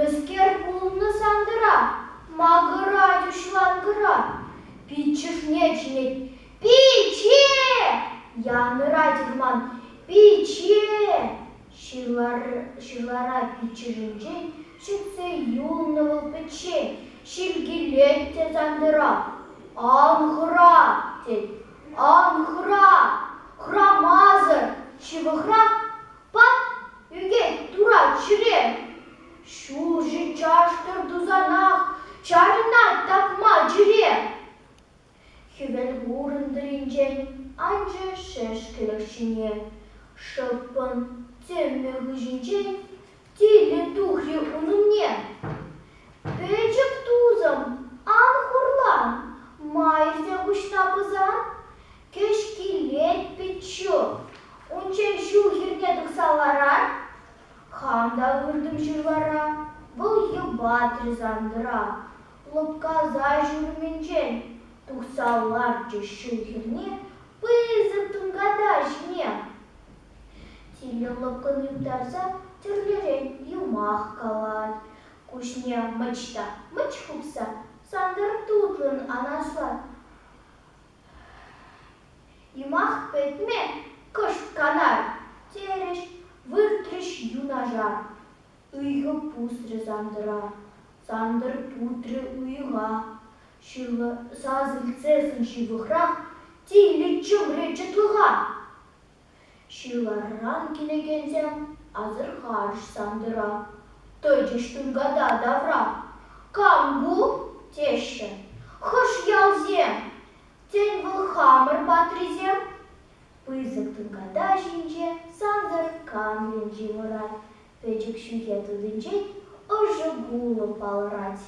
Мӗскер пулнӑ Сантӑра? Макӑрать уҫланкӑра. Пиччӗшне чӗнет. Пичче! Янӑрать вӑрман. Пичче! Ҫырлара пиччӗшӗнчен ҫӗтсе юлнӑ вӑл пӗччен. Ҫил килет те Сантӑра. Ан хӑра, тет. Ан хӑра! Хӑрамасӑр ҫывӑхрах пат ӳкет турат ҫӗре. Ҫулҫӑ чаштӑр тусанах чарӑнать тапма чӗре. Хӗвел хурӑн тӑрринчен анчӗ шӗшкӗлӗх ҫине. Шӑппӑн тӗмӗ хыҫӗнчен тилӗ тухрӗ ун умне. Пӗчӗк тусӑм, ан хурлан, ма илсе куҫна пӑсан? Кӗҫ килет пиччӳ, унччен ҫул хӗрне тухса ларар. Хам та ыртӑм ҫырлара, вӑл йӑпатрӗ Сантӑра. Лӑпкаса ҫурӑмӗнчен тухса ларчӗ ҫул хӗрне пысӑк тунката ҫине. Тилӗ лӑпкӑн юптарса тӗрлӗрен юмах калать. Куҫне мӑч та мӑч хупса Сантӑр тутлӑн анаслать. Юмах пӗтмӗ, кӑшт канар, терӗҫ, выртрӗҫ юнашар. Ыйхӑ пусрӗ Сантӑра, Сантӑр путрӗ уйӑха. Сас илтсессӗн ҫывӑхрах тилӗ чӑмрӗ чӑтлӑха. Ҫырларан килекенсем асӑрхарӗҫ Сантӑра. Тӑчӗҫ тунката тавра. Кам ку? теҫҫӗ. Хӑш ялсем? Тен, вӑл хамӑр патрисем? Пысӑк тунката ҫинче Сантӑр канлӗн ҫывӑрать, пӗчӗк ҫӳхе тутинчен ӑшӑ кулӑ палӑрать.